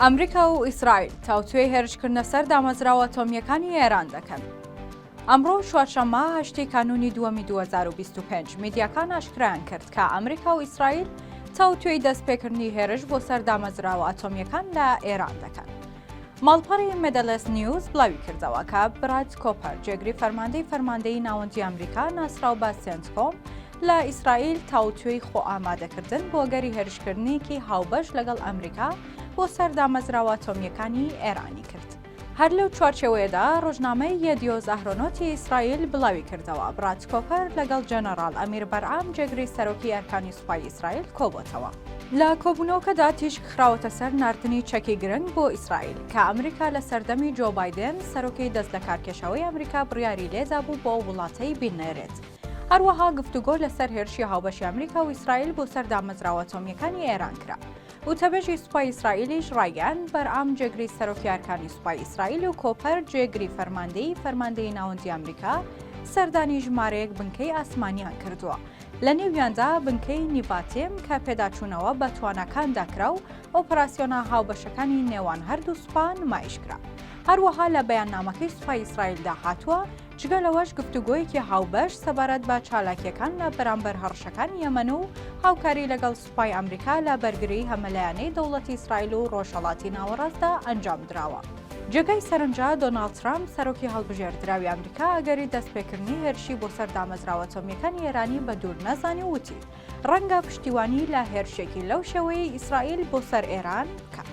ئەمریکا و ئیسرائیل تاوتوێی هێرشکردنە سەر دامەزراوە ئەتۆمییەکانی ئێران دەکەن. ئەمڕۆ چوارشەممە هەشتی کانوونی دووەمی 2025 میدیاکان ئاشکرایان کرد کە ئەمریکا و ئیسرائیل تاوتوێی دەستپێکردنی هێرش بۆ سەر دامەزراوە ئەتۆمییەکان لە ئێران دەکەن. ماڵپەڕی مێدڵ ئیست نیوز بڵاویکردەوە کە براد کۆپەر جێگری فەرماندەی فەرماندەیی ناوەندی ئەمریکا ناسراو بە سێنتکۆم لە ئیسرائیل تاوتوێی خۆئامادەکردن بۆ ئەگەری هێرشکردنێکی هاوبەش لەگەڵ ئەمریکا بۆ سەر دامەزراوە ئەتۆمییەکانی ئێرانی کرد. هەر لەو چوارچێوەیەدا ڕۆژنامەی یەدیۆز ئەهرۆنۆتی ئیسرائیل بڵاویکردەوە، براد کۆپەر لەگەڵ جەنەڕاڵ ئەمیر بەرعام جێگری سەرۆکی ئەرکانی سوپای ئیسرائیل کۆبۆتەوە. لە کۆبوونەوەکەدا تیشک خراوەتە سەر ناردنی چەکی گرنگ بۆ ئیسرائیل، کە ئەمریکا لە سەردەمی جۆ بایدێن سەرۆکی دەستلەکارکێشاوەی ئەمریکا بڕیاری لێدابوو بۆ ئەو وڵاتەی بینێرێت. هەروەها گفتوگۆ لەسەر هێرشی هاوبەشی ئەمریکا و ئیسرائیل بۆ سەر دامەزراوە ئەتۆمییەکانی ئێران کرا. وتەبێژی سوپای ئیسرائیلیش ڕایگەیاند، بەرعام جێگری سەرۆکی ئەرکانی سوپای ئیسرائیل و کۆپەر جێگری فەرماندەیی فەرماندەیی ناوەندی ئەمریکا سەردانی ژمارەیەک بنکەی ئاسمانیان کردووە، لە نێویاندا بنکەی نیڤاتیم کە پێداچوونەوە بە تواناکاندا کرا و ئۆپەراسیۆنە هاوبەشەکانی نێوان هەردوو سوپا نمایش کرا. هەروەها لە بەیاننامەکەی سوپای ئیسرائیلدا هاتووە، جگە لەوەش گفتوگۆیەکی هاوبەش سەبارەت بە چالاکییەکان لە بەرامبەر هەڕەشەکانی یەمەن و هاوکاری لەگەڵ سوپای ئەمریکا لە بەرگریی هەمەلایەنەی دەوڵەتی ئیسرائیل و ڕۆژهەڵاتی ناوەڕاستدا ئەنجامدراوە. جێگای سەرنجە، دۆناڵد ترەمپ، سەرۆکی هەڵبژێردراوی ئەمریکا ئەگەری دەستپێکردنی هێرشی بۆ سەر دامەزراوە ئەتۆمییەکانی ئێرانی بە دوور نەزانی و وتی، ڕەنگە پشتیوانی لە هێرشێکی لەو شێوەیەی ئیسرائیل بۆ سەر ئێران بکات.